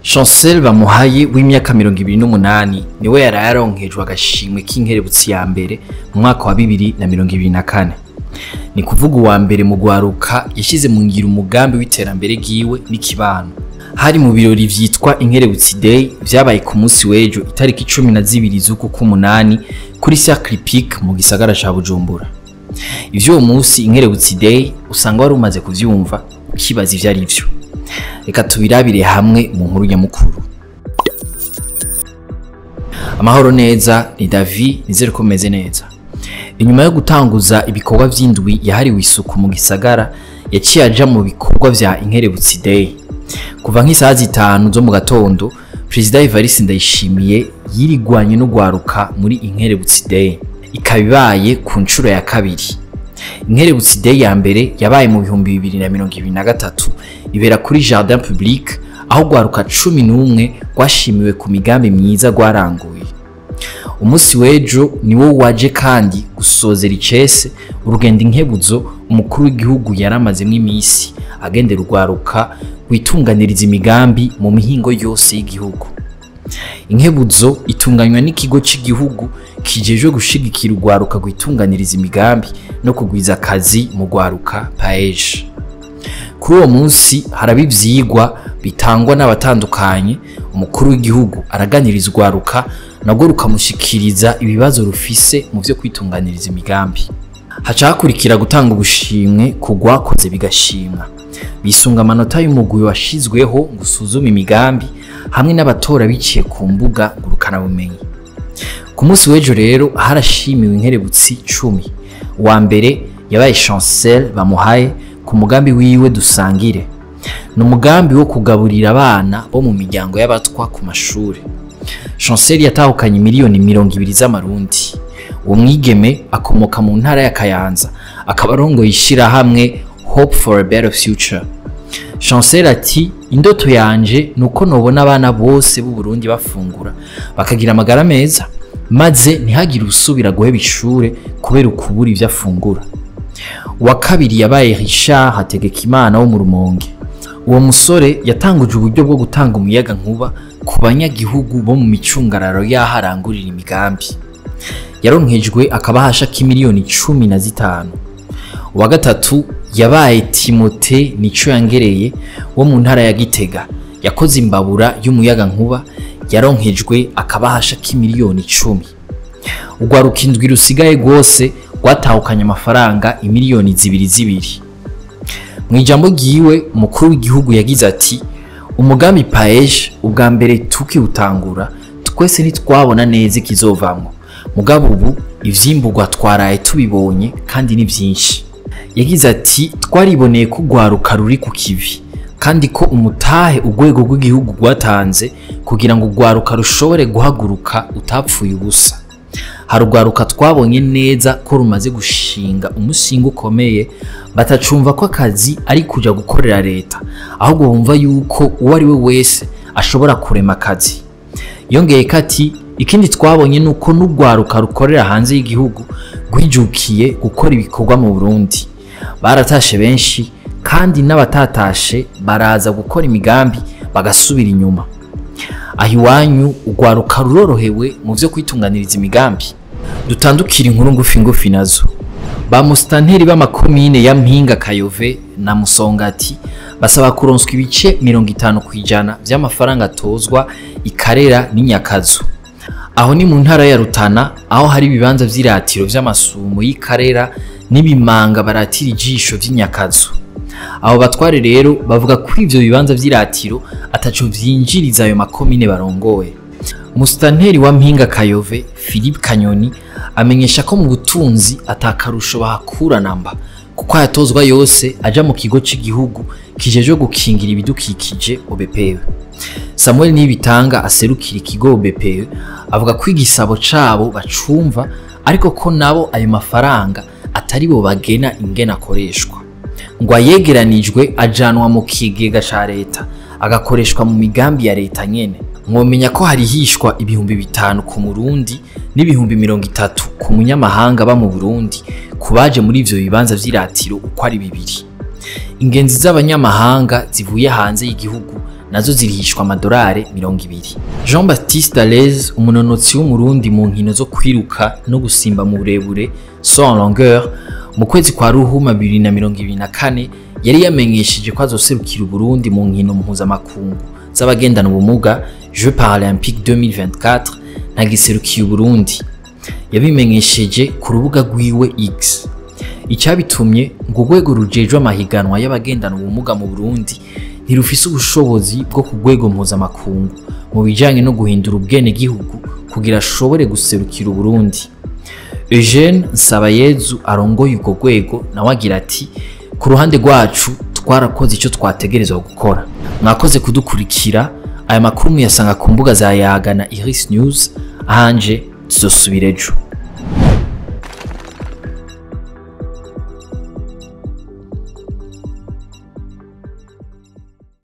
Chancel Bamuhaye w'imyaka 28 niwe yaraye aronkejwe agashimwe k'inkerebutsi ya mbere mu mwaka wa 2024. Ni kuvuga uwa mbere mu gwaruka yashize mu ngiro umugambi w'iterambere giwe n'ikibano. Hari mu birori vyitwa Inkerebutsi Day vyabaye ku munsi w'ejo itariki 12 z'uku k'umunani kuri Cercle Hippique mu gisagara ca Bujumbura. Ivyo uwo munsi Inkerebutsi Day usanga wari umaze kuvyumva ukibaza ivyo ari vyo. Reka tubirabire hamwe mu nkuru nyamukuru. Amahoro neza, ni Davi, nizere ko meze neza. Inyuma yo gutanguza ibikorwa vy'indwi yahariwe isuku mu gisagara, yaciye aja mu bikorwa vya Inkerebutsi Day. Kuva nk'isaha 5 zo mu gatondo, Perezida Evariste Ndayishimiye yirigwanye no gwaruka muri Inkerebutsi Day. Ikaba ibaye ku nshuro ya kabiri. Inkerebutsi Day ya mbere yabaye mu 2023 ibera kuri Jardin Public, aho gwaruka 11 rwashimiwe ku migambi myiza gwaranguye. Umunsi w'ejo niwo waje kandi gusozera icese urugendo inkebuzo umukuru w'igihugu yaramazemwo imisi agendera urwaruka rwitunganiriza imigambi mu mihingo yose y'igihugu. Inkebuzo itunganywa n'ikigo c'igihugu kijejwe gushigikira urwaruka rwitunganiriza imigambi no kugwiza akazi mu rwaruka PAEJ. Kuri uwo munsi haraba ivyigwa bitangwa n'abatandukanye, umukuru w'igihugu araganiriza urwaruka nagwo rukamushikiriza ibibazo rufise mu vyo kwitunganiriza imigambi. Haca hakurikira gutanga ubushimwe ku rwakoze bigashimwa. Bisunga amanota y'umugwi washizweho ngo usuzume imigambi hamwe n'abatora biciye ku mbuga ngurukanabumenyi. Ku munsi w'ejo rero harashimiwe inkerebutsi 10. Uwa mbere yabaye Chancel Bamuhaye ku mugambi wiwe Dusangire. Ni umugambi wo kugaburira abana bo mu miryango y'abatwa ku mashure. Chancel yatahukanye miliyoni 20 z'amarundi. Uwo mwigeme akomoka mu ntara ya Kayanza, akaba arongoye ishirahamwe Hope for a Better Future. Chancel ati: "Indoto yanje nuko nobona abana bose b'u Burundi bafungura bakagira amagara meza, maze ntihagire usubira guheba ishure kubera ukubura ivyo afungura." Uwa kabiri yabaye Richard Hategekimana wo mu Rumonge. Uwo musore yatanguje uburyo bwo gutanga umuyaga nkuba ku banyagihugu bo mu micungararo y'aho arangurira imigambi. Yaronkejwe akabahasha k'imiliyoni 15. Uwa gatatu yabaye Timote Nicoyangereye wo mu ntara ya Gitega, yakoze imbabura y'umuyaga nkuba, yaronkejwe akabahasha k'imiliyoni 10. Urwaruka indwi rusigaye rwose rwatahukanye amafaranga imiliyoni 2. Mu ijambo ryiwe umukuru w'igihugu yagize ati: "Umugambi PAEJ ubwa mbere tukiwutangura twese ntitwabona neza ikizovamwo, mugabo ubu ivyimburwa twaraye tubibonye kandi ni vyinshi." Yagize ati: "Twariboneye ko urwaruka ruri ku kivi kandi ko umutahe urwego rw'igihugu rwatanze kugira ngo urwaruka rushobore guhaguruka utapfuye ubusa. Hari urwaruka twabonye neza ko rumaze gushinga umushinga ukomeye, batacumva ko akazi ari kuja gukorera leta, ahubwo bumva yuko uwo ari we wese ashobora kurema akazi." Yongeye ko ati: "Ikindi twabonye nuko n'urwaruka rukorera hanze y'igihugu rwijukiye gukora ibikorwa mu Burundi. Baratashe benshi kandi n'abatatashe baraza gukora imigambi bagasubira inyuma. Aho iwanyu urwaruka rurorohewe mu vyo kwitunganiriza imigambi." Dutandukira inkuru ngufi ngufi nazo. Ba musitanteri b'amakomine ya Mpinga Kayove na Musongati basaba kuronswa ibice 50% vy'amafaranga atozwa Ikarera n'Inyakazu. Aho ni mu ntara ya Rutana, aho hari ibibanza vy'iratiro vy'amasumo y'Ikarera n'ibimanga baratira ijisho vy'Inyakazu. Abo batware rero bavuga ko ivyo bibanza vy'iratiro ataco vyinjiriza ayo makomine barongoye. Musitanteri wa Mpinga Kayove Philippe Kanyoni amenyesha ko mu butunzi atakarusho bahakura namba, kuko ayatozwa yose aja mu kigo c'igihugu kijejwe gukingira ibidukikije OBPE. Samuel Nibitanga aserukira ikigo OBPE avuga ko igisabo cabo bacumva, ariko ko nabo ayo mafaranga atari bo bagena ingene akoreshwa. Ngo ayegeranijwe ajanwa mu kigega ca leta agakoreshwa mu migambi ya leta nyene. Mwomenya ko harihishwa 5000 ku murundi n'ibihumbi 30 ku munyamahanga ba mu Burundi kubaje muri ivyo bibanza vy'iratiro uko ari bibiri. Ingenzi z'abanyamahanga zivuye hanze y'igihugu Nazo zirihishwa amadolari 20. Jean Baptiste Dallaise, umunonotsi w'Umurundi mu nkino zo kwiruka no gusimba mu burebure, saut en longueur, mu kwezi kwa Ruhuma 2024 yari yamenyesheje ko azoserukira Uburundi mu nkino mpuzamakungu z'abagendana ubumuga, Jeux Paralympiques 2024, ntagiserukiye Uburundi. Yabimenyesheje ku rubuga rwiwe X. Icyabitumye ngo urwego rujejwe amahiganwa y'abagendana ubumuga mu Burundi ntirufise ubushobozi bwo ku rwego mpuzamakungu mu bijanye no guhindura ubwenegihugu kugira ashobore guserukira Uburundi. Eugene Nsabayezu arongoye urwo rwego nawe agira ati: "Ku ruhande rwacu twarakoze icyo twategerezwa gukora." Mwakoze kudukurikira. Aya makuru muyasanga ku mbuga za Yaga na Iris News. Ahanje tuzosubira ejo.